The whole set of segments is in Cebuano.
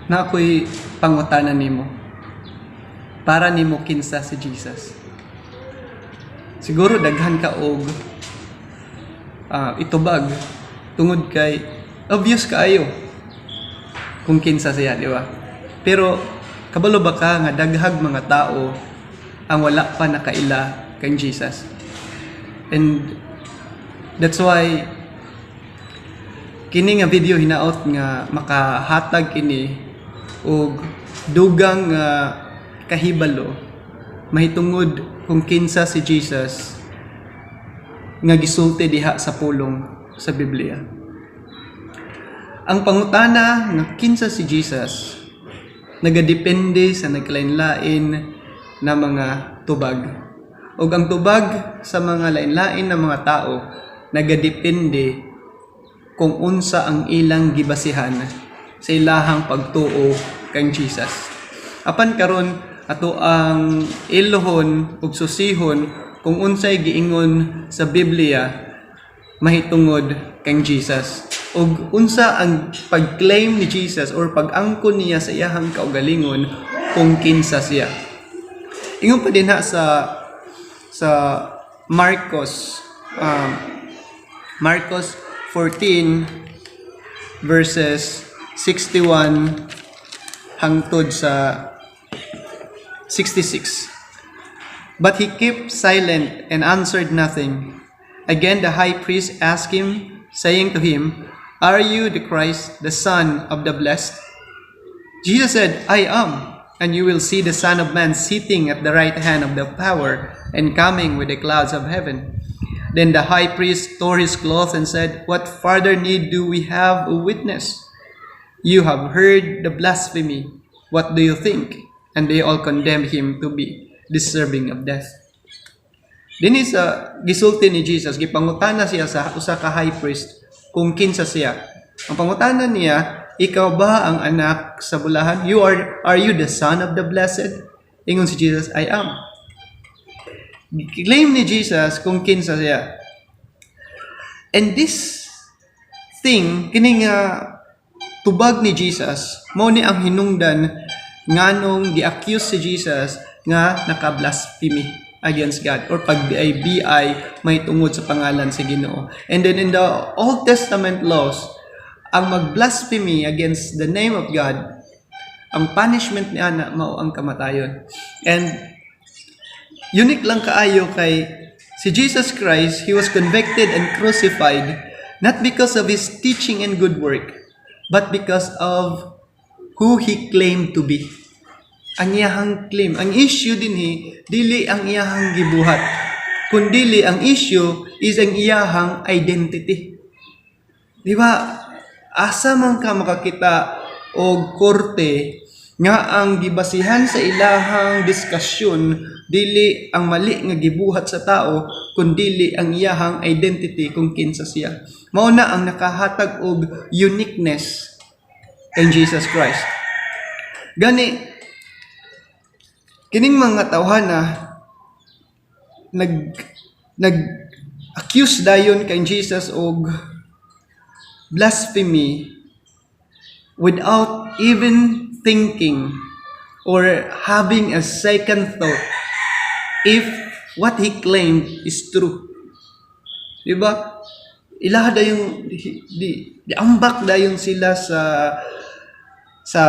Naa ko'y pangutana nimo. Para nimo, kinsa si Jesus? Siguro daghan ka og itubag tungod kay obvious kaayo kung kinsa siya, di ba? Pero kabalo ba ka nga daghag mga tao ang wala pa nakaila kang Jesus? And that's why kini nga video hinaot nga makahatag kini og dugang nga kahibalo mahitungod kung kinsa si Jesus nga gisulti diha sa pulong sa Biblia. Ang pangutana nga kinsa si Jesus nagadepende sa nagkalain-lain na mga tubag. Ug ang tubag sa mga lain-lain na mga tao nagadepende kung unsa ang ilang gibasihan sa ilahang pagtuo kang Jesus. Apan karon, ato ang ilohon ug susihon kung unsay giingon sa Biblia mahitungod kang Jesus ug unsa ang pag-claim ni Jesus or pag-angkon niya sa iyahang kaugalingon kung kinsa siya. Ingon pa dinha sa Marcos 14 verses 61 hangtod sa 66. But he kept silent and answered nothing. Again the high priest asked him, saying to him, "Are you the Christ, the Son of the Blessed?" Jesus said, "I am, and you will see the Son of Man sitting at the right hand of the power and coming with the clouds of heaven." Then the high priest tore his cloth and said, "What further need do we have a witness? You have heard the blasphemy. What do you think?" And they all condemned him to be deserving of death. Dinhi sa gisulti ni Jesus, gipangutana siya sa usa ka high priest kung kinsa siya. Ang pangutana niya, "Ikaw ba ang anak sa bulahan? You are you the Son of the Blessed?" Ingon si Jesus, "I am." Claim ni Jesus kung kinsa siya. And this thing, kini nga tubag ni Jesus, mao ni ang hinungdan nganong gi-accuse si Jesus nga naka-blasphemy against God or pag-BI mahitungod sa pangalan sa Ginoo. And then in the Old Testament laws, ang mag-blasphemy against the name of God, ang punishment niya na mao ang kamatayon. And unique lang kaayo kay si Jesus Christ, he was convicted and crucified not because of his teaching and good work, but because of who he claimed to be. Ang iyahang claim, ang issue dinhi, dili ang iyahang gibuhat, kundili ang issue is ang iyahang identity. Di ba? Asa man ka makakita og korte nga ang gibasihan sa ilahang diskusyon dili ang mali nga gibuhat sa tao kundili ang iyahang identity kung kinsa siya? Mao na ang nakahatag og uniqueness kay Jesus Christ. Gani kining mga tawhana nag accuse dayon kay Jesus og blasphemy without even thinking or having a second thought if what he claimed is true. Di ba? Ilaha dayong di ambak dayon sila sa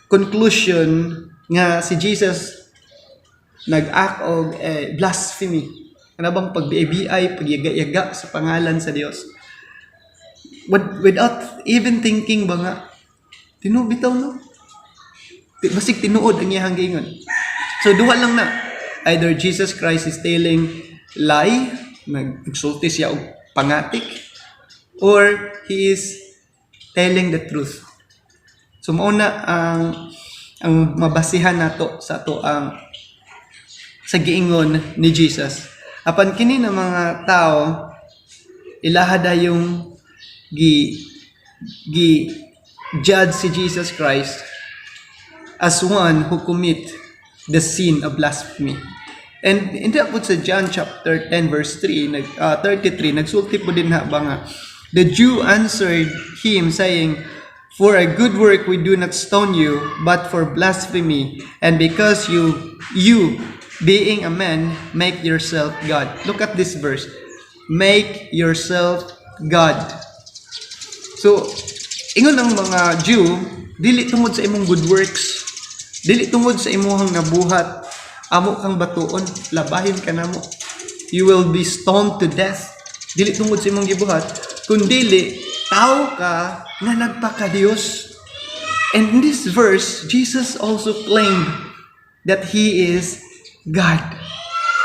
conclusion nga si Jesus nag-act og blasphemy. Ano bang pag-BI, pagyaga-yaga sa pangalan sa Dios. Without even thinking ba nga, tinuod bitaw, no? Basig tinuod ang iyang giingon. So duha lang na. Either Jesus Christ is telling lie, nagsulti siya og pangatik, or he is telling the truth. So mao na ang mabasihan nato sa ato ang sa giingon ni Jesus. Apan kini na mga tao, ilaha dayong gi judge si Jesus Christ as one who commit the sin of blasphemy. And hindi po sa John chapter 10 verse 3, 33, nagsulti pod dinha ba nga, the Jew answered him, saying, "For a good work we do not stone you, but for blasphemy, and because you, being a man, make yourself God." Look at this verse. "Make yourself God." So, ingon ang mga Jew, dili tungod sa imong good works, dili tungod sa imong nabuhat, amo kang batuon, labahin ka namo. You will be stoned to death. Dili tungod sa imong gibuhat, kundili tao ka nga nagpaka-Dios. And in this verse, Jesus also claimed that He is God.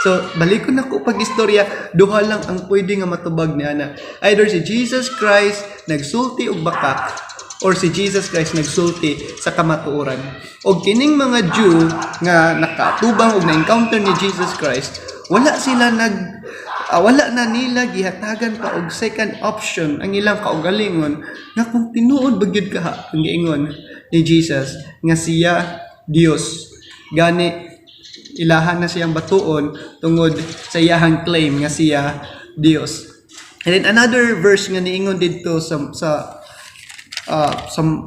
So, balikon nako pag istorya, duha lang ang pwede nga matubag ni ana. Either si Jesus Christ nagsulti og bakak or si Jesus Christ nagsulti sa kamatuoran. Og kining mga Jew nga nakatubang og na-encounter ni Jesus Christ, wala na nila gihatagan pa og second option ang ilang kaugalingon nga kung tinuod ba gyud kaha ang giingon ni Jesus nga siya Dios. Gani ilahan na siyang batuon tungod sa iyahang claim nga siya Dios. And then another verse nga niingon didto sa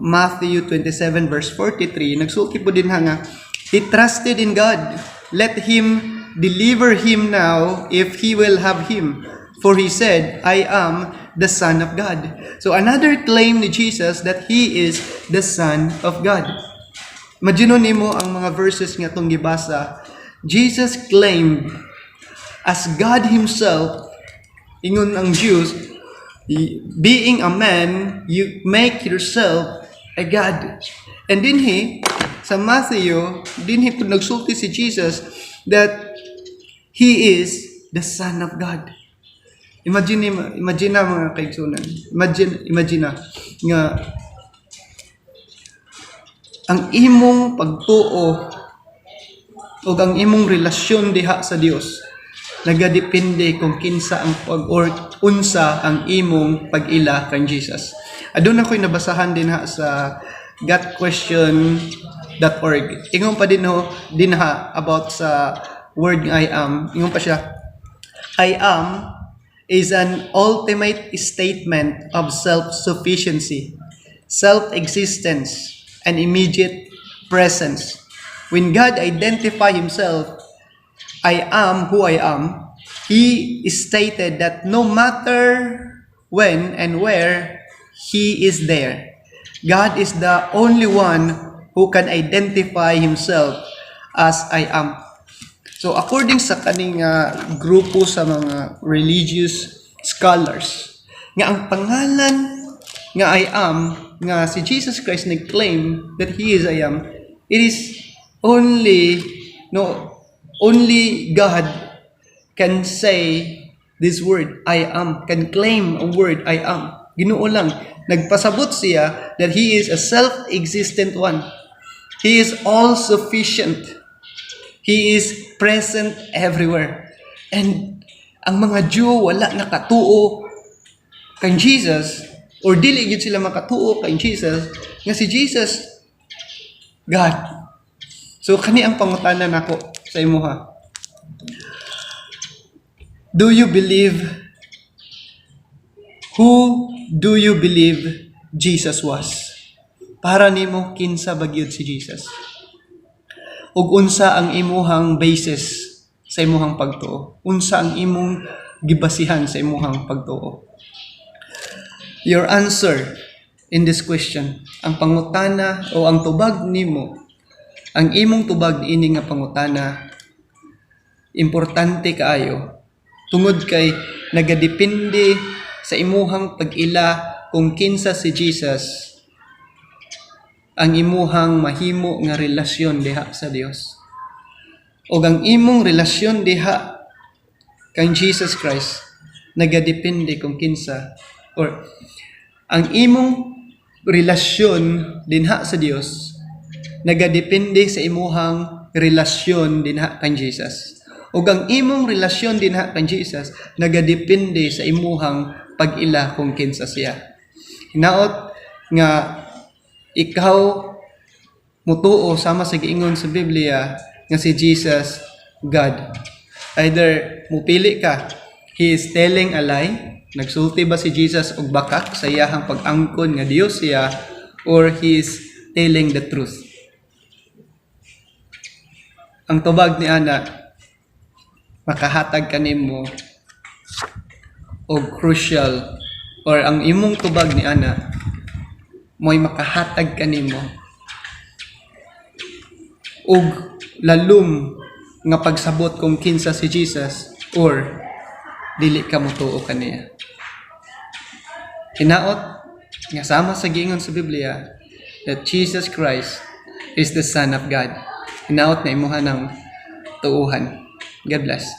Matthew 27 verse 43, nagsulti po din ha nga, "He trusted in God. Let him deliver him now if he will have him. For he said, 'I am the Son of God.'" So another claim ni Jesus that he is the Son of God. Imagine nimo ang mga verses nga atong gibasa. Jesus claimed as God himself, ingon ang Jews, "Being a man, you make yourself a God." And dinhi, sa Matthew, dinhi po nagsulti si Jesus that He is the Son of God. Imagine, imagine na, mga kaigsunan. Imagine, imagine na nga ang imong pagtuo o ang imong relasyon diha sa Dios nagadepende kung kinsa ang pag or unsa ang imong pag-ila kang Jesus. Aduna ko'y nabasahan din ha sa gotquestion.org. Ingon pa din ho din ha about sa word nga "I am." Ingon pa siya, "I am is an ultimate statement of self-sufficiency, self-existence, and immediate presence. When God identify Himself, 'I am who I am,' He stated that no matter when and where, He is there. God is the only one who can identify Himself as 'I am.'" So according sa kaning grupo sa mga religious scholars, nga ang pangalan nga "I am," nga si Jesus Christ nag-claim that He is "I am," it is only, no, only God can say this word "I am," can claim a word "I am." Ginoo lang nagpasabot siya that He is a self-existent one. He is all sufficient. He is present everywhere. And ang mga Jew wala nakatuo kang Jesus or dili gyud sila makatuo kay Jesus nga si Jesus God. So kani ang pangutana nako sa imuha. Do you believe Who do you believe Jesus was? Para nimo, kinsa ba gyud si Jesus? Ug unsa ang imuhang basis sa imuhang pagtuo? Unsa ang imong gibasihan sa imuhang pagtuo? Your answer in this question, ang pangutana o ang tubag nimo, ang imong tubag ini nga pangutana, importante kaayo tungod kay nagadepende sa imuhang pag-ila kung kinsa si Jesus ang imuhang mahimo nga relasyon diha sa Dios. O ang imong relasyon diha kang Jesus Christ nagadepende kung kinsa or ang imong relasyon dinha sa Dios nagadepende sa imuhang relasyon dinha kang Jesus. Ug ang imong relasyon dinha kang Jesus nagadepende sa imuhang pag-ila kung kinsa siya. Hinaot nga ikaw mutuo sama sa giingon sa Biblia nga si Jesus God. Either mupili ka, He is telling a lie, nagsulti ba si Jesus og bakak sa iyahang pag-angkon nga Dios siya, or he is telling the truth. Ang tubag ni ana makahatag kanimo og crucial or ang imong tubag ni ana mo'y makahatag kanimo og lalom nga pagsabot kung kinsa si Jesus or dili ka motuo kaniya. Hinaot nga sama sa giingon sa Biblia that Jesus Christ is the Son of God. Hinaot na imuha ng tuuhan. God bless.